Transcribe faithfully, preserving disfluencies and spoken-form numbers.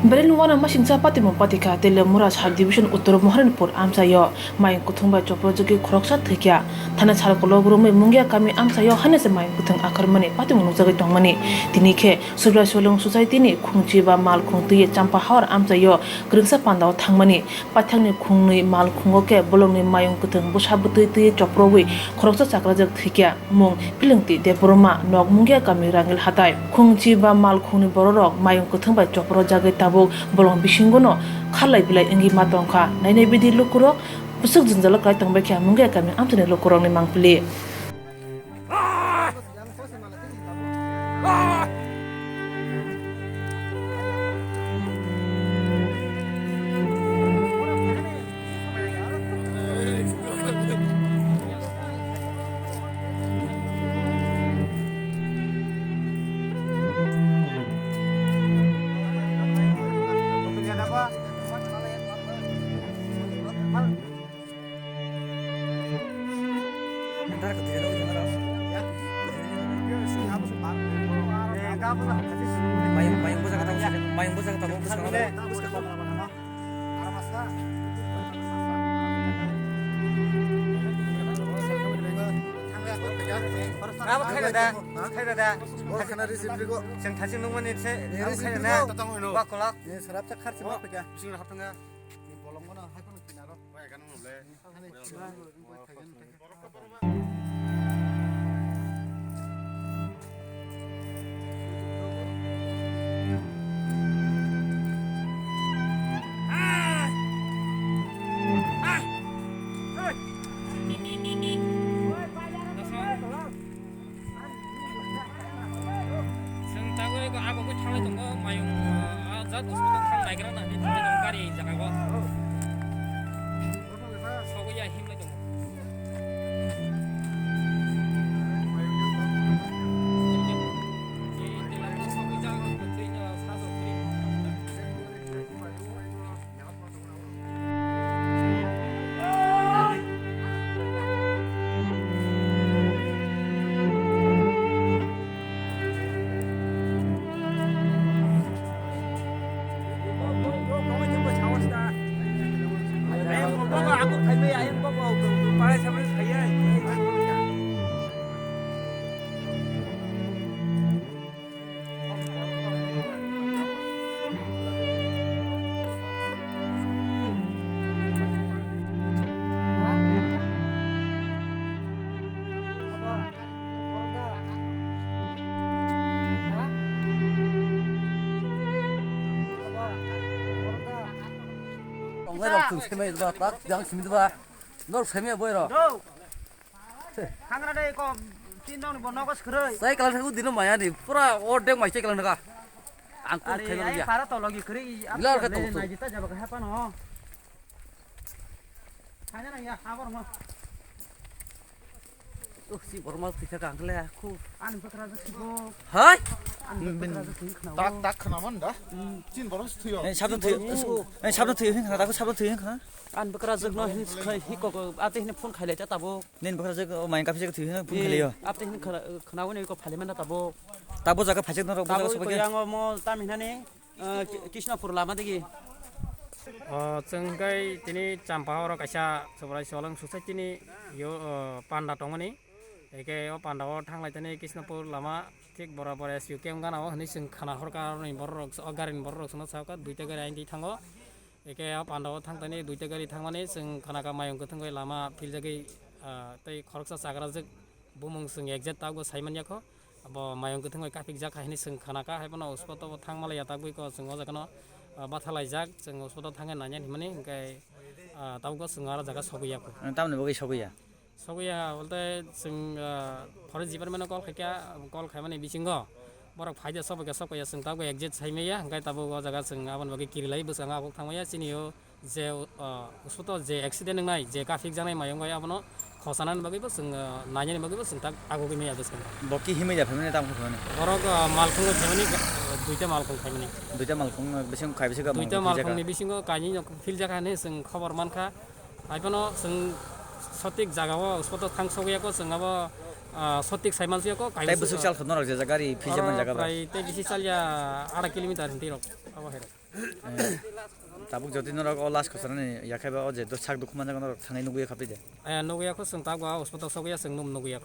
Beleng wano masingcha patimung patikha Telemura sub division Uttor Moharanpur amchaio mayung kwthwng bai choprojagwi khoroksa thwikya. Thana sal kolok romwi Mungia kami amchaio hainase mayung kwthwng akharmani patimung nukjagwi tongmani. Tini khe Subrai Solong Society ni khungchi ba mal khung twiwi Champa Hawar amchaio kwrwngsa pandao thangmani. Paithakni khungnwi mal khungo khe bolongni mayung kwthwng bwsa bwtwi twiwi choprogwi khoroksa chakrajak thwikya. Mung Pilingti Debbarma, nok Mungia kami Rangil hatai. Khungchi ba mal khungni bororok mayung kwthwng bai choprojagwi tabuk bolong bisingono kharlai bilai wngwi ma tongkha. Nainai bidi lukurok bwswk jwngjalo kwlai tongbaikha Mungia kami amchaini lukurokni mangpili. Mayung, mayung bwsa kata, mayung bwsa kata, bwsa kata. Abo khaina da, khaina da. Bo khana receipt rego. Chwng thaching nungmani se, abo khaina da. Receipt rego. Ba kolak. Ni sarap cha kharchi ma phaikha. Bising haptanga. Ni bolong mano hai phano kinaro. Bai ganu le. Chwng tabuk eko abo khe thanglai tongo, mayung, ah, jat hospital thang naigra na hinwi thanglai tongo gari jaga o. Sogwi ya himlai tongo. Tongnai rok chwng semai ba tak jang simi ba. Nor semai boi rok. Hangra dai ko tin dong ni bo nogo skroi. Sai kalang thaku dino maya ni pura ordek mai sai kalang thaka. Ang kung khaina ya. Para to logi khri. Bilar khe tong. Nai jita jaba kha pa no. Hanya na ya habor ma. Oh, si borma thika kang le khu. An bakra jik khu. Hai? An bakra jik khna. Tak tak khna man da. Chin boros thuyo. Eh, sabda thuyo. Eh, sabda thuyo hin khna, tak sabda thuyo hin khna. An bakra jik no hin khai hi ko ko ate hin phone khai le ta tabo. Nin bakra jik o main kapi jik thuyo hin phone khai le yo. Ate hin khna khna woni ko phale man da tabo. Tabo jaga phajik no rok tabo jaga ko sobai. Yang mo tam hinani. Ah, Ki-, Kishnapur lama digi. O, chwng kai tini Champa oro kaisa Subrai Solong Society ni yo, o, panda tongmani. Eke o panda o thanglai tini Kishnapur lama thik borabor S U camp gana o hinwi chwng khana horkha aroni borok rok, o garini borok rok chwngno sakha duita gari aini thango. Eke o panda o thang tini duita gari thangmani chwng khana kha mayung kwthwng bai lama philjagwi, ah, tei khoroksa chakrajwk bumung chwng exact tabuk sai manya kho. Abo mayung kwthwng bai kapikjak hai hinwi chwng khana kha, hai phano hospital o thang malai ya, tabuk ko chwng o jaga no, ah, bathalaijak, chwng hospital thang nai nai hinmani, hwnkhe, ah, tabuk bo chwng aro jaga sogwi ya kho. Tamoni bagwi sogwi ya? Sogwi ya bolte chwng, ah, forest department o call khaikha, call khaimani bisingo borok phaida sogwi kha, sogwi ya, chwng tabuk exact sai maya, hwnkhe tabuk o jaga chwng aboni bagwi kirilai bwskango abuk thang maya, chini o je, ah, hospital je accident wngnai, je kapikjaknai mayung bai abono khosanani bagwi bo chwng, ah, nainani bagwi bo chwng tak agugwi maya bwskango. Bo ki himwi da phaimani tamo phaimani? Borok, ah, malkhungo phaimani, ah, duita malkhung phaimani. Duita malkhung, ah, bising khai bising duita malkhungni bisingo kainwi nok philjak hinwi chwng khobor mankha. Haiphano chwng sotik jagao hospital thang sogwi yakho, chwng abo, ah, sotik sai mansiyakho, kainwi tei bwswk chal khwtwrok je jaga ri philjakmani jaga ba? Prai tei bisi chalya adak kilometer hinwi rok abo hai rok. Eh, tabuk jodi norok o last khosarani yakhai ba o je do sak dukhu manjak norok thangwi nugwi khapi de. Eh, nugwi yakho chwng tabuk o hospital sogwi ya chwng num nugwi yakho.